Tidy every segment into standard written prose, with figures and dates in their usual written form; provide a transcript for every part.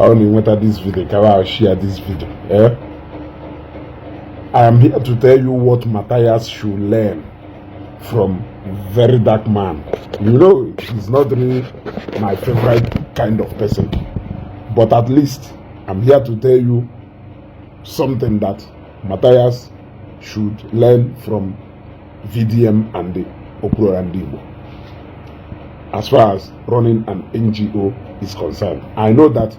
Ọ na-enweta this video ka I share this video, eh? I am here to tell you what Matthias should learn from Very Dark Man. You know, he's not really my favorite kind of person, but at least I'm here to tell you something that Matthias should learn from VDM and the Okwuluora Ndigbo as far as running an NGO is concerned. I know that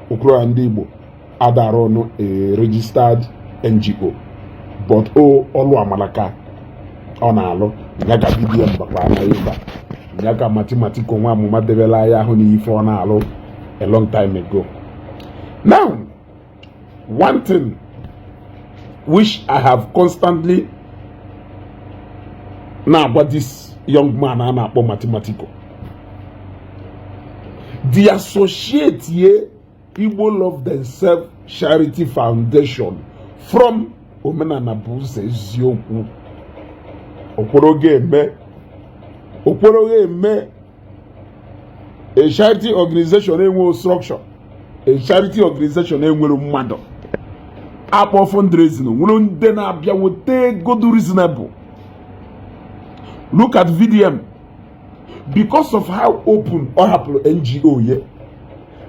Okwuluora Ndigbo ada run a registered NGO, but o ọlụ amalaka ọ na-alụ ya ka VDM bakwara na ebe ya ka Mathematical nwa amụma debela anya ahụ n'ife ọ na-alụ a long time ago. Now, one thing which I have constantly na-agwa this young man a na-akpọ Mathematical, the associate ye Igbo Love Themselves Charity Foundation from Omenala bụ ụzọ eziokwu. Okworogo eme, okworogo eme a charity organization enwe structure, a charity organization enwere mmadụ akpọ fundraising, nwere ndị na-abịa weta ego dị reasonable. Look at VDM. Because of how open ọ hapụrụ NGO ye,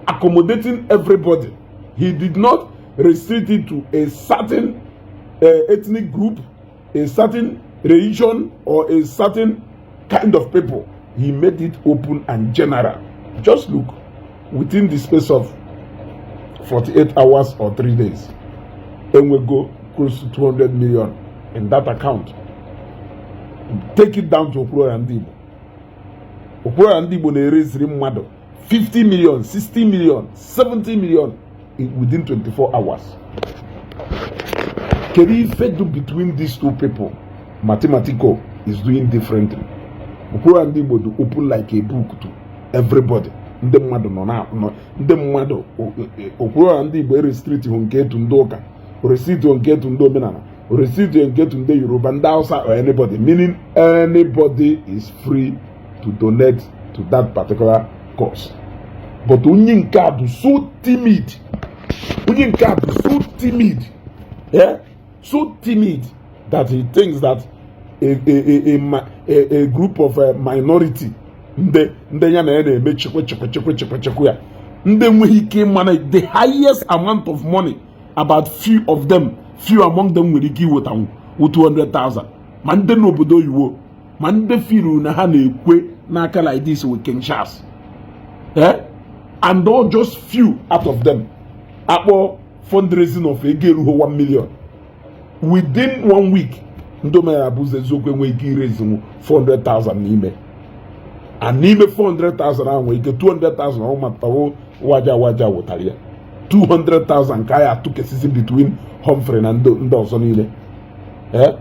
accommodating everybody, he did not restrict it to a certain ethnic group, a certain religion or a certain kind of people. He made it open and general. Just look, within the space of 48 hours or 3 days, enwego close to 200 million in that account. Take it down to Okwuluora Ndị Igbo. Okwuluora Ndị Igbo na-ereziri mmadụ 50 million, 60 million, 70 million within 24 hours. Kedu ife do between these two people Mathematical is doing differently? Okwuluora Ndị Igbo do open like a book to everybody. Ndị mmadụ nọ na nọ ndị mmadụ. Okwuluora Ndị Igbo restrict hụ nke etu ndị ụka, restrict hụ nke etu ndị omenala, restrict hụ nke etu ndị Yoruba, ndị Hausa or anybody, meaning anybody is free to donate to that particular cause. But onye nke a bụ so timid, onye nke a bụ so timid, yeah? So timid that he thinks that a group of minority, ndị ya na ya na-eme chekwe chekwe chekwe chekwe chekwe ya, ndị enweghị ike ịma na the highest amount of money about few of them, few among them nwere ike iwetanwu 200,000, ma ndị n'obodo oyibo, ma ndị firu na ha na-ekwe n'aka like this with King Charles, eh? And all just few out of them akpọ fundraising of ego erughị 1 million, within one week ndị omenala bụ ụzọ eziokwu enweghị ike irezinwu 400,000 n'ime, and n'ime 400,000 ahụ nwere ike 200,000 ọ matawo waja waja wụtara ya 200,000 ka a ya atụkesizi between Humphrey na ndị ọzọ niile, eh?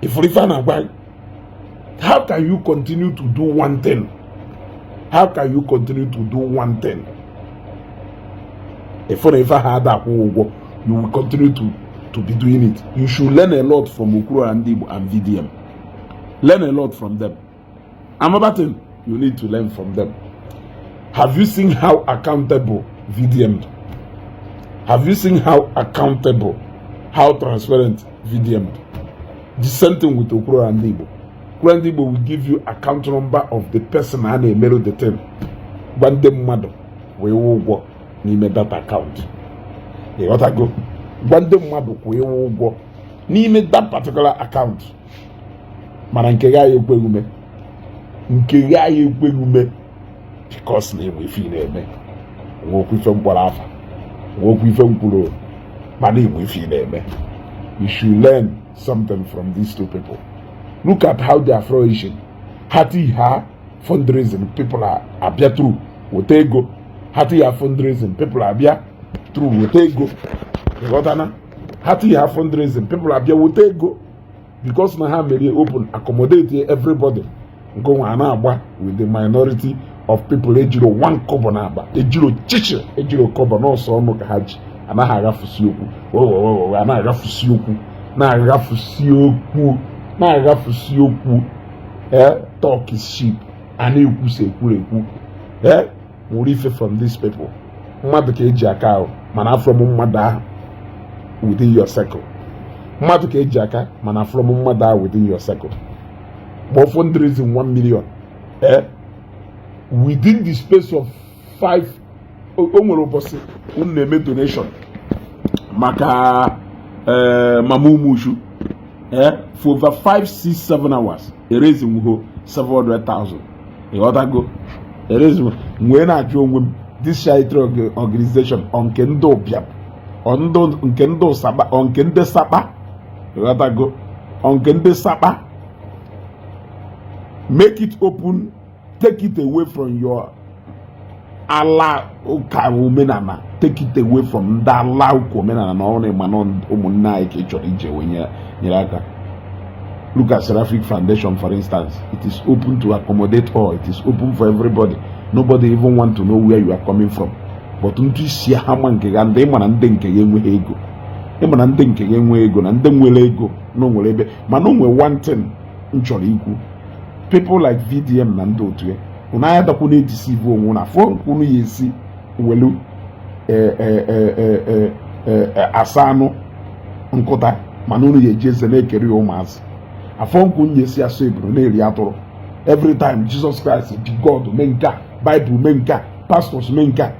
Ifuru ife a na-agwa gị? How can you continue to do one thing? How can you continue to do one thing? Ifuru ife ha ada akwụ ụgwọ, you will continue to be doing it. You should learn a lot from Okwuluora Ndị Igbo and VDM. Learn a lot from them. Another thing you need to learn from them: have you seen how accountable VDM do? Have you seen how accountable, how transparent VDM do? The same thing with Okwuluora Ndị Igbo. Okwuluora Ndị Igbo will give you account number of the person a na-emerụ the thing, gwa ndị mmadụ wee ụgwọ n'ime that account. Ịghọtago? Gwa ndị mmadụ kwụọ ịwụ ụgwọ n'ime that particular account. Mana nke gị ekweghị ume, nke gị ekweghị ume, because na enwe ife ị na-eme, nwekwa ife mkpọrọ afa, nwekwa ife mkwuru, mana enwe ife ị na-eme. You should learn something from these two people. Look at how they are flourishing. Ha ti ha fundraising, people are abịa through weta ego. Ha ti ha fundraising, people abịa through weta ego. Ịghọtana? Ha ti ha fundraising, people abịa weta ego, because na ha mere open, accommodate everybody. Nke nwa a na-agba with the minority of people ejiro one kobo na-agba, ejiro chichi, ejiro kobo n'ọsọ ọnụ ka ha ji anaghị aghafusi okwu wewewewe, a na-aghafusi okwu, na-aghafusi okwu, na-aghafusi okwu. Eh, talk is cheap. A na-ekwusa ekwurekwu, eh, nwere ife from these people. Mmadụ ka eji aka ahụ, mana afọ m mmadụ ahụ within your circle. Mmadụ ka eji aka, mana afọ m mmadụ ahụ within your circle. Kpọọ fundraising 1 million, within the space of 5, o nwere ụbọchị unu na-eme donation maka mama umushu, for over 5 6 7 hours, erezi ho 700,000. Ịghọtago? Erezi m wee na-ajụ onwe m, this charity organization, ọ nke ndị ụbịam, ọ nke ndị ụsakpa, ọ nke ndị sakpa? Ịghọtago? Ọ nke ndị sakpa? Make it open, take it away from your ala ụka omenala, take it away from ndị ala ụka omenala na ọrụ ịma na ụmụnne anyị ka ị chọrọ ije wee nyere aka. Look at Seraphic Foundation, for instance. It is open to accommodate all. It is open for everybody. Nobody even want to know where you are coming from. But ndị isi ha ma nke ga ndị ịma na ndị nke ya enweghị ego, ịma na ndị nke ya enweghị ego, na ndị nwere ego na o nwere ebe. Mana o nwere one thing m chọrọ ikwu: people like VDM na ndị otu ya, unu anya dakwu na-edeceive onwe na afọ nke unu ya esi welu asa anụ nkụta, mana unu ya eji eze na-ekeri ya ụmụazị. Afọ nke unu ya esi asụ eburu na-eri atụrụ. Every time, Jesus Christ ji, God mee nke a, Bible mee nke a, pastors mee nke a,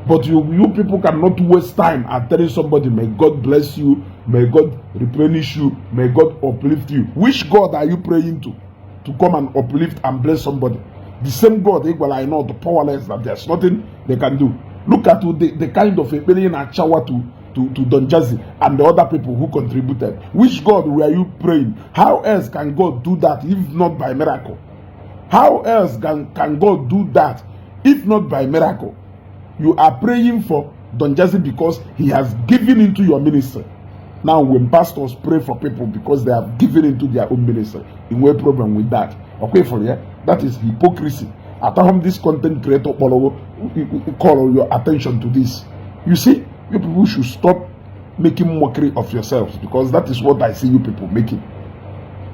but you people cannot waste time at telling somebody, "May God bless you, may God replenish you, may God uplift you." Which God are you praying to come and uplift and bless somebody? The same God ị gwara anyị not powerless, that there's nothing they can do. Look at the kind of ekpere ị na-achawa to Don Jazzy and the other people who contributed. Which God were you praying? How else can God do that if not by miracle? How else can God do that if not by miracle? You are praying for Don Jazzy because he has given into your ministry. Now, when pastors pray for people because they have given into their own ministry, in no problem with that. Okay, for yeah, that is hypocrisy. At home, this content creator call your attention to this. You see, you people should stop making mockery of yourselves, because that is what I see you people making.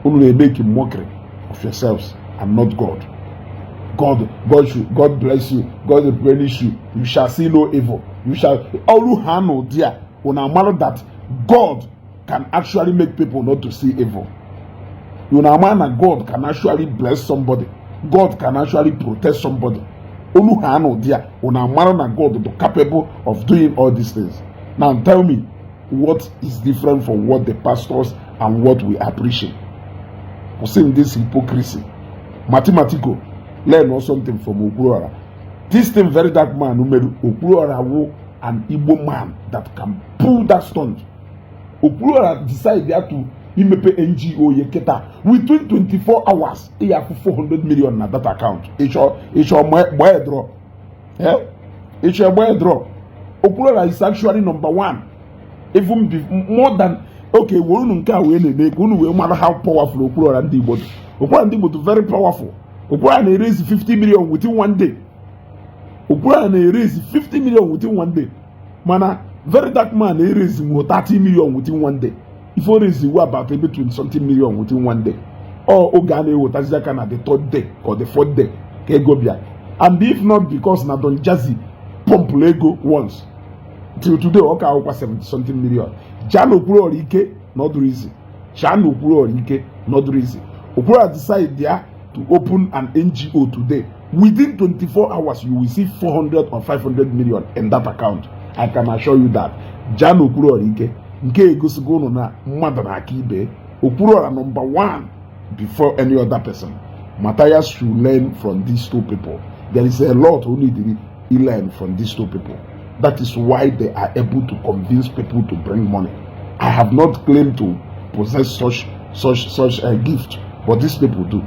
Only making mockery of yourselves and not God. God, God should, God bless you, God replenish you. You shall see no evil. You shall all handle there. When I that God can actually make people not to see evil. You know, man, that God can actually bless somebody. God can actually protect somebody. Olu ha there. When I that God is capable of doing all these things. Now tell me what is different from what the pastors and what we appreciate. We're seeing this hypocrisy. Mathematical. Learn something from Okwuluora. This thing, Very Dark Man, Umeru Okwuluora wu an Igbo man that can pull that stunt. Okwuluora decide ya to imepe NGO ye kịta, within 24 hours ị ya afụ 400 million na that account. Ịchọ gbaa draw, ịchọ gbaa draw. Okwuluora is actually number one, even be more than okay. Were unu nke a wee na-eme ka unu wee mara how powerful Okwuluora ndị Igbo dị. Okwuluora ndị Igbo dị very powerful. Okwuluora na-erezi 50 million within one day. Okwuluora na-erezi 50 million within one day, mana Very Dark Man na-erezi nwo 30 million within one day. Ife o rezi wu about ebe 20 something million within one day. Ọ oge a na-ewetazi aka na the third day or the fourth day ka ego bịa. And if not because na Don Jazzy pumpụrụ ego once, till today ọ ka akwụkwa 70 something million. Jaa na Okwuluora ike na ọdụrụ izi, chaa na Okwuluora ike na ọdụrụ izi. Okwuluora decide ya to open an NGO today, within 24 hours you will see 400 or 500 million in that account. I can assure you that. Jaa na Okwuluora ike nke egosigo unu na mmadụ na-aka ibe. Okwuluora number one before any other person. Matthias should learn from these two people. There is a lot only to learn from these two people. That is why they are able to convince people to bring money. I have not claimed to possess such a gift, but these people do.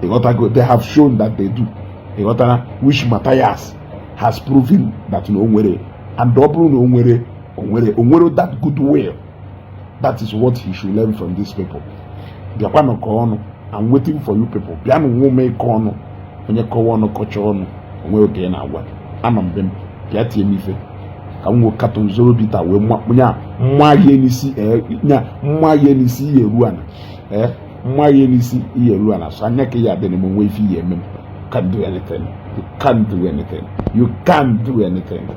They have shown that they do. Which Matthias has proven that no nwere, and ọ bụrụ na o nwere, o nwere, o nwere that goodwill. That is what he should learn from these people. Bịakwanụ ka ọnụ. I'm waiting for you people. Bịanụ nwe ume ịkọ ọnụ. Onye kọwa ọnụ, kọcha ọnụ onwe oge na-agwa anọ m be m. Bịa tie m ife ka m nwee carton Zoro Bitter wee nya mma ihe n'isi, nya mma ihe n'isi ihe eru ana, mma ihe n'isi ihe eru ana. So anya ka ya adị m nwe ife ihe eme m. Can't do anything. You can't do anything. You can't do anything.